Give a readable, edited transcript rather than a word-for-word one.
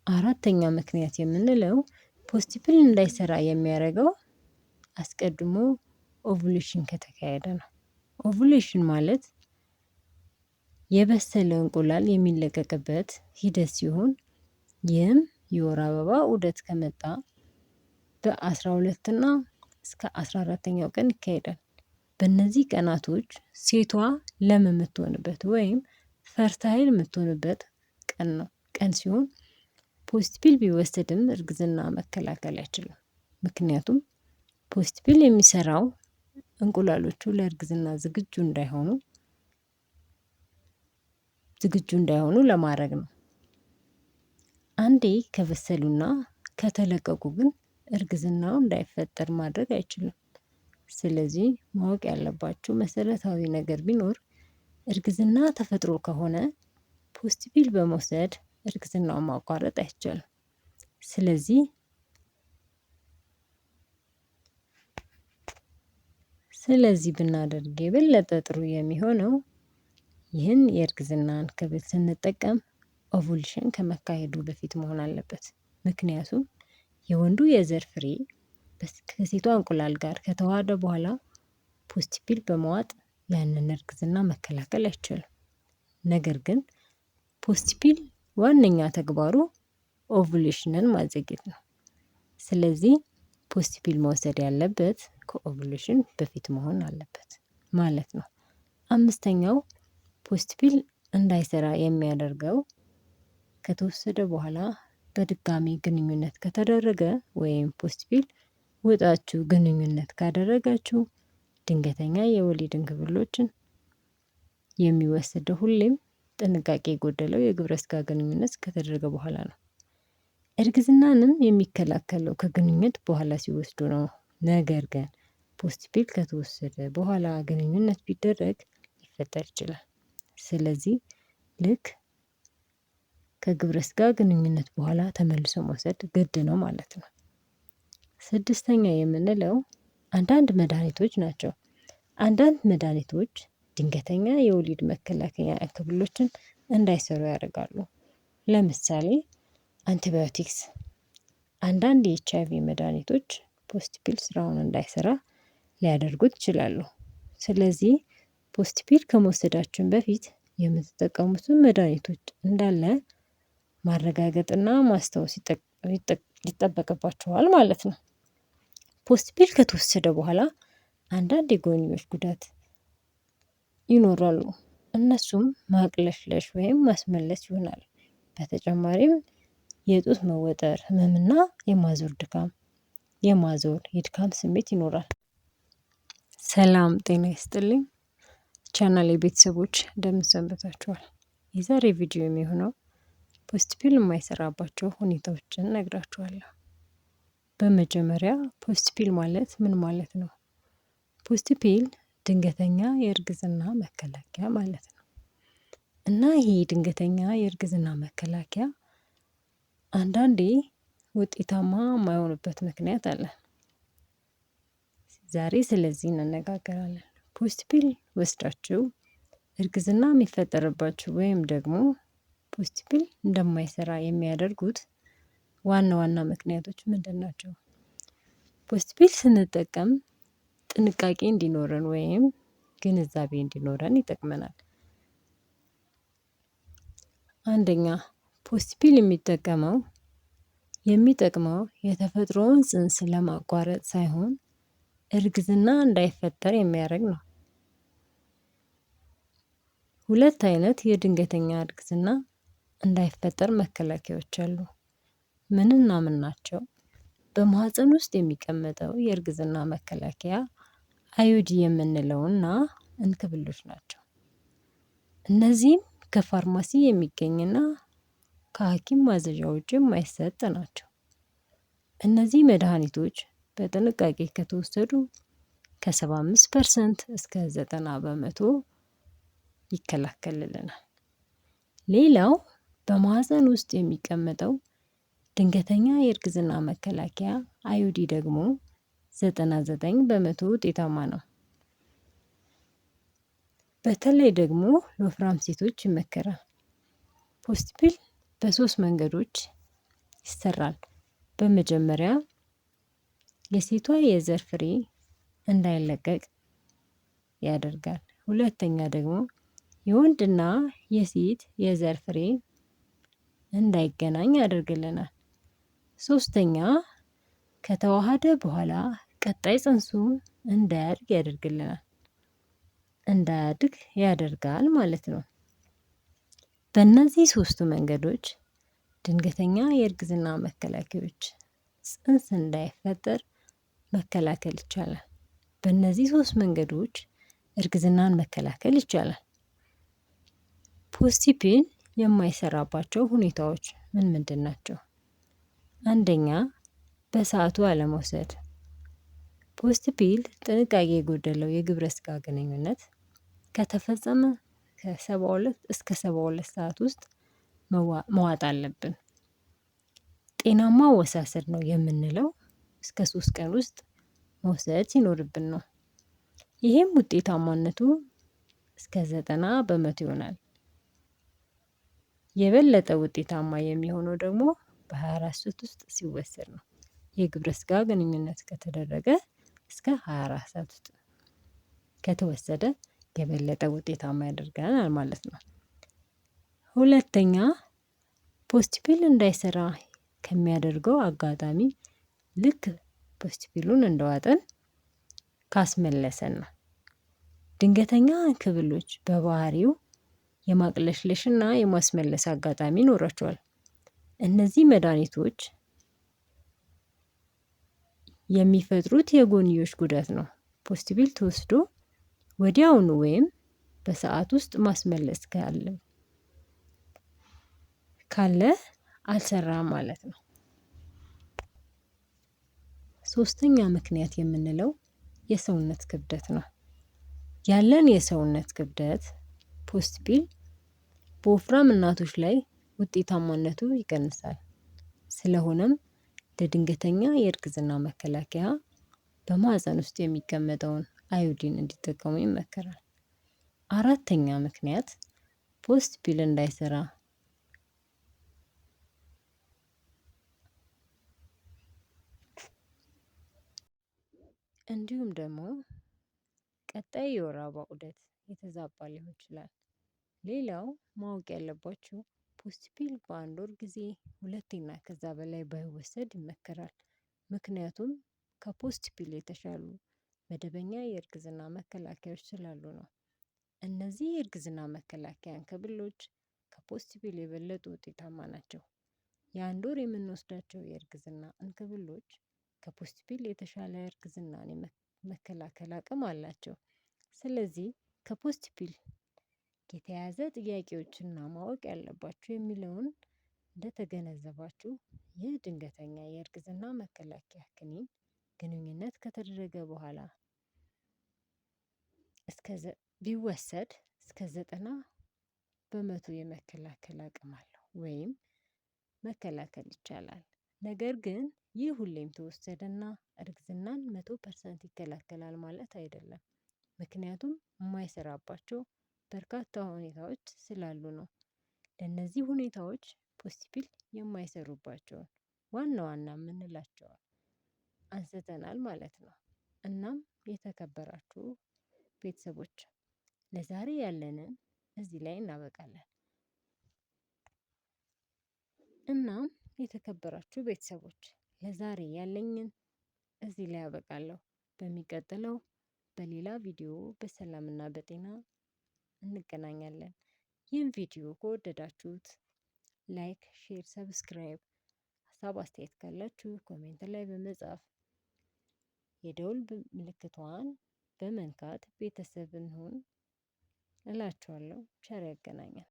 አራተኛ ምክንያት የምንለው post pill እንዳይሰራ የሚያደርገው አስቀድሞ ovulation ከተካሄደ ነው። Ovulation ማለት የበሰለ እንቁላል የሚለቀቅበት ሂደት ሲሆን ይህም የወር አበባ ዑደት ከመጣ በ12 እና እስከ 14ኛው ቀን ይካሄዳል። በእነዚህ ቀናቶች ሴቷ ለም የምትሆንበት ወይም fertile የምትሆንበት ቀን ነው ቀን ሲሆን post pill ቢወሰድም እርግዝና መከላከል አይችልም። ምክንያቱም post pill የሚሰራው እንቁላሎቹ ለእርግዝና ዝግጁ እንዳይሆኑ ለማድረግ ነው። አንዴ ከበሰሉና ከተለቀቁ ግን እርግዝናው እንዳይፈጠር ማድረግ አይችልም። ስለዚህ ማወቅ ያለባችሁ መሰረታዊ ነገር ቢኖር እርግዝና ተፈጥሮ ከሆነ post pill በመውሰድ እርግዝናውን ማቋረጥ አይቻልም። ስለዚህ ብናደርግ የበለጠ ጥሩ የሚሆነው ይህን የእርግዝና እንክብል ስንጠቀም ovulation ከመካሄዱ በፊት መሆን አለበት። ምክንያቱም የወንዱ የዘር ፍሬ ከሴቷ እንቁላል ጋር ከተዋሃደ በኋላ post pill በመዋጥ ያንን እርግዝና መከላከል አይቻልም። ነገር ግን post pill ዋነኛ ተግባሩ ovulation ን ማዘግየት ነው። ስለዚህ post pill መውሰድ ያለበት ከ ovulation በፊት መሆን አለበት ማለት ነው። አምስተኛው post pill እንዳይሰራ የሚያደርገው ከተወሰደ በኋላ በድጋሚ ግንኙነት ከተደረገ ወይም post pill ውጣችሁ ግንኙነት ካደረጋችሁ ድንገተኛ የወሊድ እንክብሎችን የሚወሰደው ሁሌም ጥንቃቄ የጎደለው የግብረ ስጋ ግንኙነት ከተደረገ በኋላ ነው። እርግዝናንም የሚከላከለው ከግንኙነት በኋላ ሲወስዱ ነው። ነገር ግን post pill ከተወሰደ በኋላ ግንኙነት ቢደረግ ሊፈጠር ይችላል። ስለዚህ ልክ ከግብረ ስጋ ግንኙነት በኋላ ተመልሶ መውሰድ ግድ ነው ማለት ነው። ስድስተኛ የምንለው አንዳንድ መድኃኒቶች ናቸው። አንዳንድ መድኃኒቶች ድንገተኛ የወሊድ መከላከያ እንክብሎችን እንዳይሰሩ ያደርጋሉ። ለምሳሌ አንቲባዮቲክስ፣ አንዳንድ የኤችአይቪ መድኃኒቶች post pill ስራውን እንዳይሰራ ሊያደርጉት ይችላሉ። ስለዚህ post pill ከመውሰዳችን በፊት የምትጠቀሙትን መድኃኒቶች እንዳለ ማረጋገጥና ማስታወስ ይጠበቅባችኋል ማለት ነው። Post pill ከተወሰደ በኋላ አንዳንድ የጎንዮሽ ጉዳት ይኖራሉ። እነሱም ማቅለሽለሽ ወይም ማስመለስ ይሆናል። በተጨማሪም የጡት መወጠር ህመምና የማዞር ድካም የማዞር የድካም ስሜት ይኖራል። ሰላም ጤና ይስጥልኝ ቻናል የቤተሰቦች እንደምን ሰንብታችኋል? የዛሬ ቪዲዮ የሚሆነው post pill የማይሰራባቸው ሁኔታዎችን እነግራችኋለሁ። በመጀመሪያ post pill ማለት ምን ማለት ነው? Post pill ድንገተኛ የእርግዝና መከላከያ ማለት ነው። እና ይሄ ድንገተኛ የእርግዝና መከላከያ አንዳንዴ ውጤታማ የማይሆንበት ምክንያት አለ። ዛሬ ስለዚህ እንነጋገራለን። Post pill ወስዳችሁ እርግዝና የሚፈጠርባችሁ ወይም ደግሞ post pill እንደማይሰራ የሚያደርጉት ዋና ዋና ምክንያቶች ምንድን ናቸው? Post pill ስንጠቀም ጥንቃቄ እንዲኖረን ወይም ግንዛቤ እንዲኖረን ይጠቅመናል። አንደኛ፣ post pill የሚጠቅመው የተፈጥሮውን ጽንስ ለማቋረጥ ሳይሆን እርግዝና እንዳይፈጠር የሚያደርግ ነው። ሁለት አይነት የድንገተኛ እርግዝና እንዳይፈጠር መከላከያዎች አሉ። ምንና ምን ናቸው? በማህፀን ውስጥ የሚቀመጠው የእርግዝና መከላከያ IUD የምንለውና እንክብሎች ናቸው። እነዚህም ከፋርማሲ የሚገኝና ከሐኪም ማዘዣ ውጪ የማይሰጥ ናቸው። እነዚህ መድኃኒቶች በጥንቃቄ ከተወሰዱ ከ75% እስከ 90% ይከላከልልናል። ሌላው በማህፀን ውስጥ የሚቀመጠው ድንገተኛ የእርግዝና መከላከያ IUD ደግሞ 99% ውጤታማ ነው። በተለይ ደግሞ ለወፍራም ሴቶች ይመከራል። Post pill በሶስት መንገዶች ይሰራል። በመጀመሪያ የሴቷ የዘር ፍሬ እንዳይለቀቅ ያደርጋል። ሁለተኛ ደግሞ የወንድና የሴት የዘር ፍሬ እንዳይገናኝ ያደርግልናል። ሶስተኛ ከተዋሃደ በኋላ ቀጣይ ጽንሱ እንዳያድግ ያደርግልናል። እንዳያድግ ያደርጋል ማለት ነው። በእነዚህ ሶስቱ መንገዶች ድንገተኛ የእርግዝና መከላከያዎች ጽንስ እንዳይፈጠር መከላከል ይቻላል። በእነዚህ ሶስት መንገዶች እርግዝናን መከላከል ይቻላል። Postpill የማይሰራባቸው ሁኔታዎች ምን ምንድን ናቸው? አንደኛ በሰዓቱ አለመውሰድ። Postpill ጥንቃቄ የጎደለው የግብረ ስጋ ግንኙነት ከተፈጸመ ከ72 እስከ 72 ሰዓት ውስጥ መዋጥ አለብን። ጤናማ አወሳሰድ ነው የምንለው እስከ 3 ቀን ውስጥ መውሰድ ሲኖርብን ነው። ይሄም ውጤታማነቱ እስከ 90% ይሆናል። የበለጠ ውጤታማ የሚሆነው ደግሞ በ24 ሰዓት ውስጥ ሲወሰድ ነው። የግብረ ስጋ ግንኙነት ከተደረገ እስከ 24 ሰዓት ውስጥ ከተወሰደ የበለጠ ውጤታማ ያደርገናል ማለት ነው። ሁለተኛ Postpill እንዳይሰራ ከሚያደርገው አጋጣሚ ልክ Postpill ኡን እንደዋጥን ካስመለሰን ነው። ድንገተኛ እንክብሎች በባህሪው የማቅለሽለሽና የማስመለስ አጋጣሚ ይኖራቸዋል። እነዚህ መድኃኒቶች የሚፈጥሩት የጎንዮሽ ጉዳት ነው። Postpill ተወስዶ ወዲያውኑ ወይም በሰዓት ውስጥ ማስመለስ ካለ አልሰራም ማለት ነው። ሶስተኛ ምክንያት የምንለው የሰውነት ክብደት ነው። ያለን የሰውነት ክብደት Postpill በወፍራም እናቶች ላይ ውጤታማነቱ ይቀንሳል። ስለሆነም ለድንገተኛ የእርግዝና መከላከያ በማህፀን ውስጥ የሚቀመጠውን አዮዲን እንዲጠቀሙ ይመከራል። አራተኛ ምክንያት Postpill እንዳይሰራ እንዲሁም ደግሞ ቀጣይ የወር አበባ ዑደት የተዛባ ሊሆን ይችላል። ሌላው ማወቅ ያለባችሁ Postpill በአንድ ወር ጊዜ ሁለቴና ከዛ በላይ ባይወሰድ ይመከራል። ምክንያቱም ከ Postpill የተሻሉ መደበኛ የእርግዝና መከላከያዎች ስላሉ ነው። እነዚህ የእርግዝና መከላከያ እንክብሎች ከ Postpill የበለጡ ውጤታማ ናቸው። የአንድ ወር የምንወስዳቸው የእርግዝና እንክብሎች ከ Postpill የተሻለ እርግዝናን የመከላከል አቅም አላቸው። ስለዚህ ከ Postpill የተያዘ ጥያቄዎችና ማወቅ ያለባችሁ የሚለውን እንደተገነዘባችሁ ይህ ድንገተኛ የእርግዝና መከላከያ ክኒን ግንኙነት ከተደረገ በኋላ ቢወሰድ እስከ 90% የመከላከል አቅም አለው ወይም መከላከል ይቻላል። ነገር ግን ይህ ሁሌም ተወሰደና እርግዝናን 100% ይከላከላል ማለት አይደለም። ምክንያቱም የማይሰራባቸው በርካታ ሁኔታዎች ስላሉ ነው። ለእነዚህ ሁኔታዎች Postpill የማይሰሩባቸውን ዋና ዋና የምንላቸውን አንስተናል ማለት ነው። እናም የተከበራችሁ ቤተሰቦች ለዛሬ ያለንን እዚህ ላይ እናበቃለን። እናም የተከበራችሁ ቤተሰቦች ለዛሬ ያለኝን እዚህ ላይ አበቃለሁ። በሚቀጥለው በሌላ ቪዲዮ በሰላምና በጤና እንገናኛለን። ይህን ቪዲዮ ከወደዳችሁት like፣ share፣ subscribe፣ ሀሳብ አስተያየት ካላችሁ comment ላይ በመጻፍ የደውል ምልክቷን በመንካት ቤተሰብ እንሁን እላችኋለሁ። ቸር ያገናኛል።